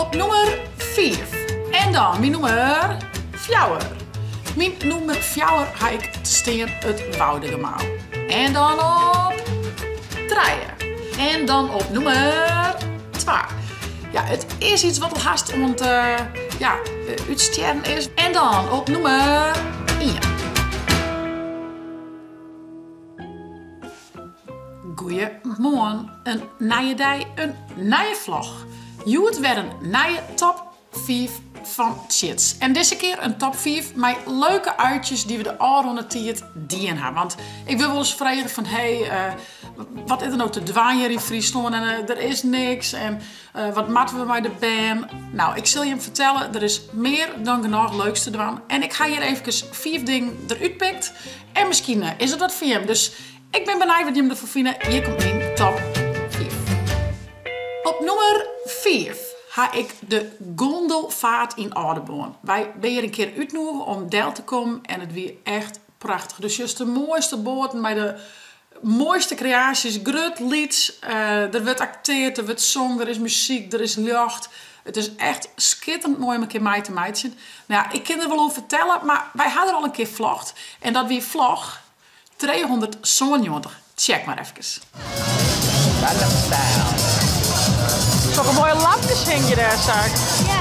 Op nûmer fiif. En dan myn nûmer fjouwer. Myn nûmer fjouwer ha ik te stean it Woudagemaal. En dan op trije. En dan op nûmer twa. Ja, it is iets wat al hast oan it ja, útstjerren is. En dan op nûmer ien. Goeiemoarn, in nije dei, in nije vlog. Hjoed wer in nije top 5 fan Tsjits. En dizze kear in top 5 mei leuke uitjes dy't we de ôfrûne tiid dien ha. Want ik wurd wolris frege fan hey, eh, wat is der no te dwaan hjir yn Fryslân en eh, der is niks en eh, wat moatte we mei de bern? Nou, ik sil jim fertelle, der is mear dan genôch leuks te dwaan. En ik ha hjir eefkes 5 dingen derút pikt. En miskien is it wat foar jim. Dus ik bin benijd wat jim derfan fine. Hjir komt myn top 5. Op nûmer 5 ha ik de Gondelvaart yn Aldeboarn. Wy binne hjir in kear útnûge om del te kommen en it wie echt prachtich. Do sjochst de moaiste boaten mei de moaiste kreaasjes, grut, lyts. Der wurdt akteard, der wurdt songen, der is muzyk, der is ljocht. It is echt skitterend moai om in kear mei te meitsjen. Nou ja, ik kin der wol oer fertelle, mar wy ha der al in kear vlogd. En dat wie vlog 397. Check mar efkes. Sokke moaie lampkes hingje dêr, Saak. Ja.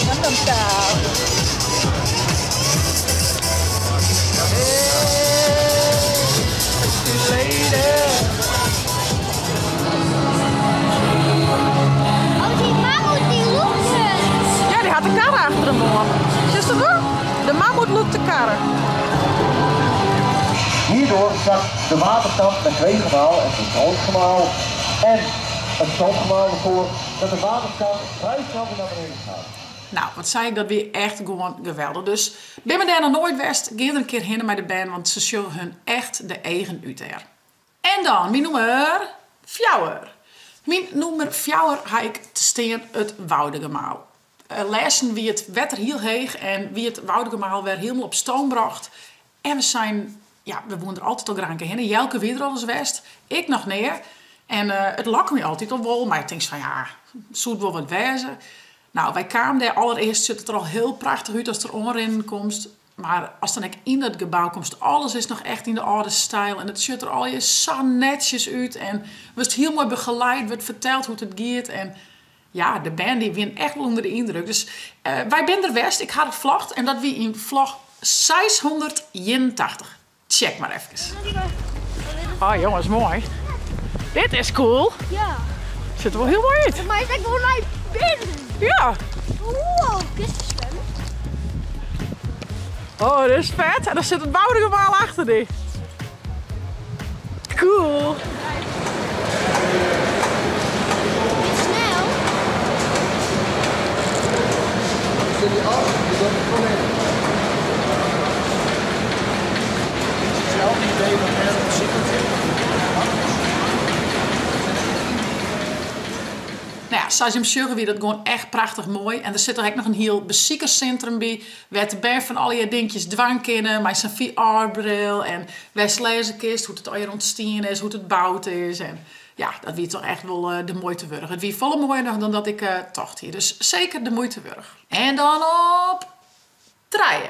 Gangnam Style. Oh, dy mammoet dy lûkt hurd. Ja, dy hat de karre achter him oan. Sjochst it wol? De mammoet lûkt de karre. Hierdoor zakt de waterstand met twee gemaal, het drooggemaal en het stoomgemaal ervoor, dat de waterstand vrij snel weer naar beneden gaat. Nou, wat sei ik, dat wie echt gewoan geweldich. Dus bin we dêr noch noait west, gean der in kear hinne mei de bern, want se sjogge hun echt de eagen út dêr. En dan myn nûmer fjouwer. Myn nûmer fjouwer ha ik te stean it Woudagemaal. Lêsten wie it wetter hiel heech en wie it Woudagemaal wer hielendal op stoom brocht. En we seinen, ja, we woenen der altyd al graach in kear hinne. Jelke wie der al ris west, ik noch nea. En it lokke my altyd al wol, mar ik tink fan ja, soe it wol wat wêze? Nou, wy kamen dêr, allerearst sjocht it der al hiel prachtich út ast der oanrinnen komst. Mar ast dan ek yn dat gebou komst, alles is noch echt yn de âlde styl en it sjocht der allegear sa netsjes út en wurdst hiel moai begeleid, wurdt ferteld hoe't it giet en ja, de bern dy wienen echt wol ûnder de yndruk. Dus wy binne der west, ik ha it vlogd en dat wie yn vlog 681. Check mar efkes. Oh jonges, moai. Dit is cool. Ja. Sjocht der wol hiel moai út. Mar is ek wol nei binnen. Ja. Wow, kinst swimme? Oh, dit is fet. En dan sit it Woudagemaal achter dy. Cool. Snel. Zet die af, je dat er gewoon in. Hetzelfde idee van het cykeltje. Nou ja, sa as jim sjogge wie dat gewoan echt prachtich moai. En der sit der ek noch in hiel besikerssintrum by, wêr't de bern fan allegear dinkjes dwaan kinne mei sa'n VR-bril en wêr'tst lêze kinst hoe't it allegear ûntstien is, hoe't it boud is. En ja, dat wie toch echt wol de muoite wurdich. It wie folle moaier noch dan dat ik tocht hie. Dus seker de muoite wurdich. En dan op trije.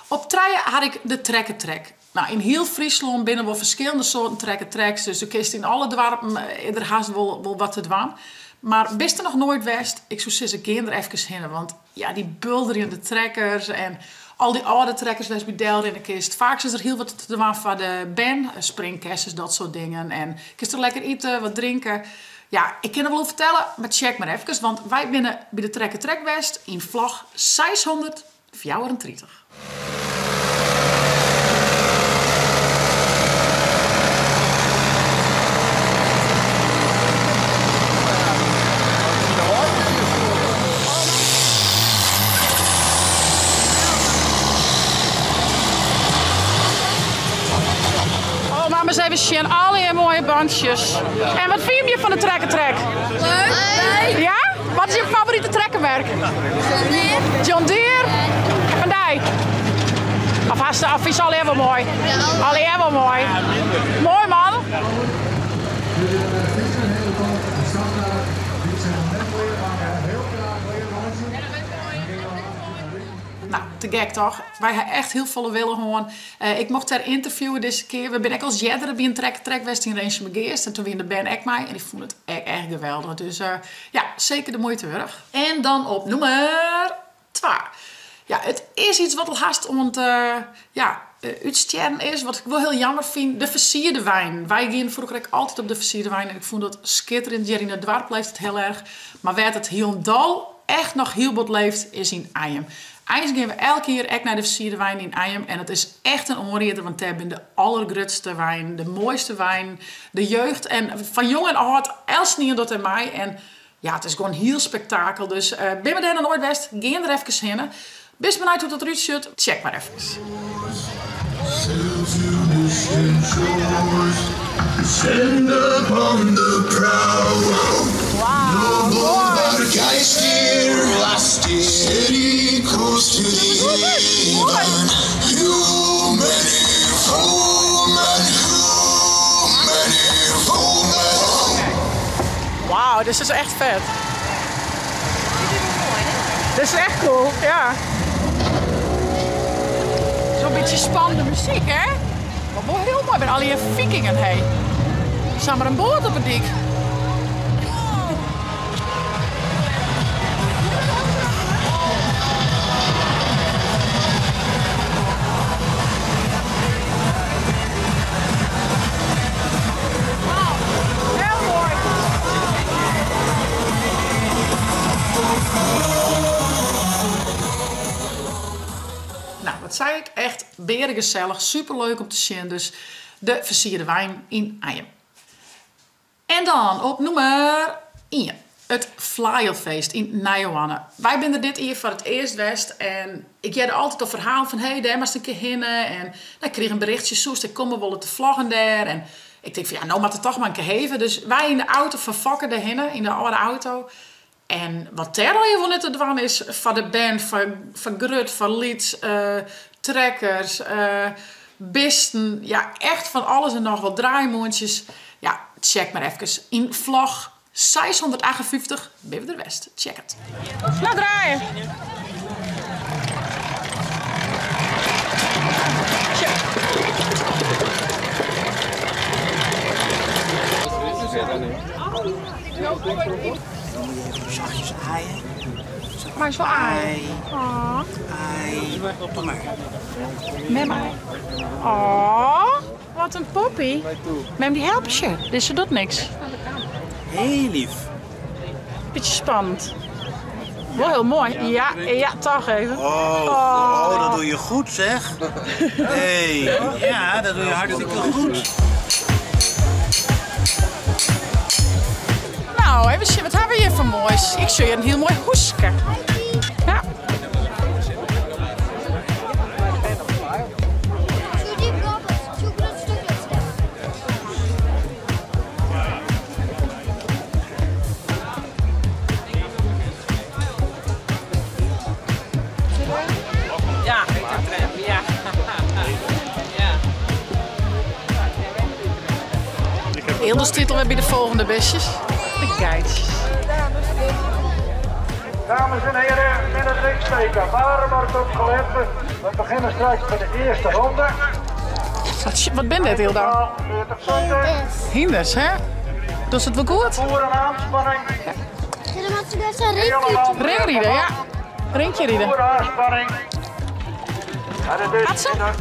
Op trije ha ik de trekkertrek. Nou, yn hiel Fryslân binne wol ferskillende soarten trekkertreks, dus do kinst yn alle doarpen der hast wol wat te dwaan. Mar bist der noch noait west, ik soe sizze gean der efkes hinne, want ja, dy bulderjende trekkers en al dy âlde trekkers wêr'tst by delrinne kinst. Faaks is der hiel wat te dwaan foar de bern, springkessens, dat soart dingen. En kinst der lekker ite, wat drinke. Ja, ik kin der wol oer fertelle, mar check mar efkes, want wy binne by de trekkertrek west yn vlog 634. Oh, mar ris even sjen, allegear moaie bantsjes. En wat fine je fan de trekkertrek? Leuk. Ja? Wat is je favorite trekkermerk? John Deere. John Deere. En fan dy? Of hast, of fynst allegear wol moai? Allegear wol moai. Moai man. te gek toch? Wy ha echt hiel folle wille hân. Ik mocht dêr ynterviewe dizze kear. We binne ek alris earder by in trekkertrek west yn Rinsumageast en toen wiene de bern ek mei en dy fûnen it ek echt geweldich. Dus ja, seker de muoite wurdich. En dan op nûmer twa. Ja, it is iets wat al hast oan it ja, útstjerren is, wat ik wol hiel jammer fyn, de fersierde weinen. Wy giene froeger ek altyd op de fersierde weinen en ik fûn dat skitterend. Hjir yn it doarp leeft it hiel erch, mar wêr't it hielendal echt noch hiel bot leeft is yn Eijum. Eins gean we elk jier ek nei de fersierde weinen yn Eijum en it is echt in oanrieder, want dêr binne de allergrutste weinen, de moaiste weinen, de jeugd en fan jong en âld, eltsenien docht dêr mei en ja, it is gewoan hiel spektakel. Dus binne we dêr noch noait west, gean der efkes hinne. Bist benijd hoe't dat derút sjocht? Check mar efkes. Wauw, dit is echt fet. Dit is echt cool, ja. Zo'n beetje spannende muziek, hè? Maar wol hiel moai, binne allegear Vikingen, hé. Samar in boat op 'e dyk. Heel moai. Nou, wat sei ik? Echt bearegesellich, superleuk om te sjen. Dus de fersierde wein yn Eijum. En dan op nûmer ien, it Flaeijelfeest yn Nijehoarne. Wy binne der dit jier foar it earst west en ik hearde altyd al ferhalen fan hé, dêr moatst in kear hinne. En nou, ik krige in berichtsje, soest ek komme wolle te vloggen dêr. En ik tink fan ja, no moat it toch mar in kear heve. Dus wy yn de auto fan Fokke dêrhinne, yn de âlde auto. En wat dêr allegear wol net te dwaan is foar de bern, foar grut, foar lyts, trekkers, bisten, ja echt fan alles en noch wat, draaimoantsjes. Ja, check mar efkes yn vlog 658 binne we der west. Check it. Nou draaien. Zachtjes aaien. Maar zo aai. Oh. Aai. Kom maar. Mem aai. Oh, wat in poppy. Mem die helpt je. Dus ze doet niks. Heel lief. Beetje spannend. Wel heel mooi. Ja, ja, toch even. Oh, oh, dat doe je goed zeg. Hey, ja, dat doe je hartstikke goed. Nou, even zien, wat hebben we hier voor moois? Ik zie hier een heel mooi hoeske. Ja. Ja, ja. Ja. Hilde stiet alwer by de folgjende bistjes. De geitsjes. Dames en heren, met het lichtteken. Waar wordt op gelet? We beginnen straks met de eerste ronde. Wat ben dit, Hilda? 40 punten. Hynders, hè? Does it wol goed? Voer een aanspanning. Ringriden, ja. Rinkje riden. Voer aanspanning. En het Gaat is ze? in de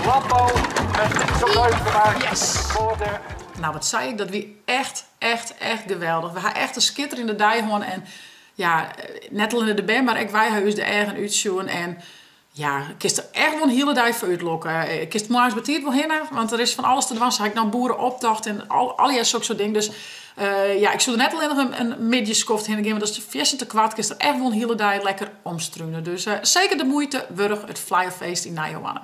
landbouw met gebruik gemaakt Yes. voor de Nou, wat sei ik, dat wie echt, echt, echt geweldich. We ha echt in skitterjende dei hân en ja, net allinne de bern, mar ek wy ha ús de eagen útsjoen en ja, kinst der echt wol in hiele dei foar útlokke. Kinst moarns betiid wol hinne, want der is fan alles te dwaan. Sa ha ik no boereoptocht en allegear sok soart ding. Dus ja, ik soe der net allinnich in middeiskoft hinne gean, want dat is fierstente koart. Kinst der echt wol in hiele dei lekker omstrune. Dus seker de muoite wurdich, it Flaeijelfeest yn Nijehoarne.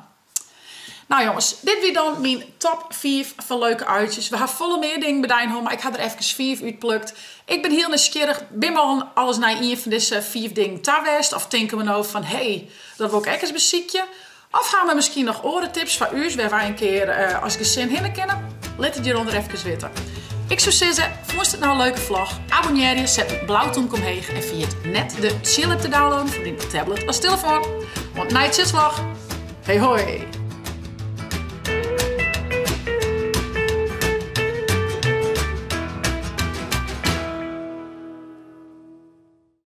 Nou jonges, dit wie dan myn top 5 fan leuke uitjes. We ha folle mear dingen bedein hân, mar ik ha der efkes 5 útplukt. Ik bin hiel nijsgjirrich, bin we al alris nei ien fan dizze 5 dingen ta west? Of tinke we no fan, hé, dat wol ik ek ris besykje? Of ha we miskien noch oare tips foar ús wêr wy in kear as gesin hinne kinne? Lit it hjirûnder efkes witte. Ik soe sizze, fûnst it no in leuke vlog? Abonnearje, set in blau tûmke omheech en ferjit net de Tsjil-app te downloaden foar dyn tablet as telefoan. Oant nije Tsjitsvlog. Hey hoi!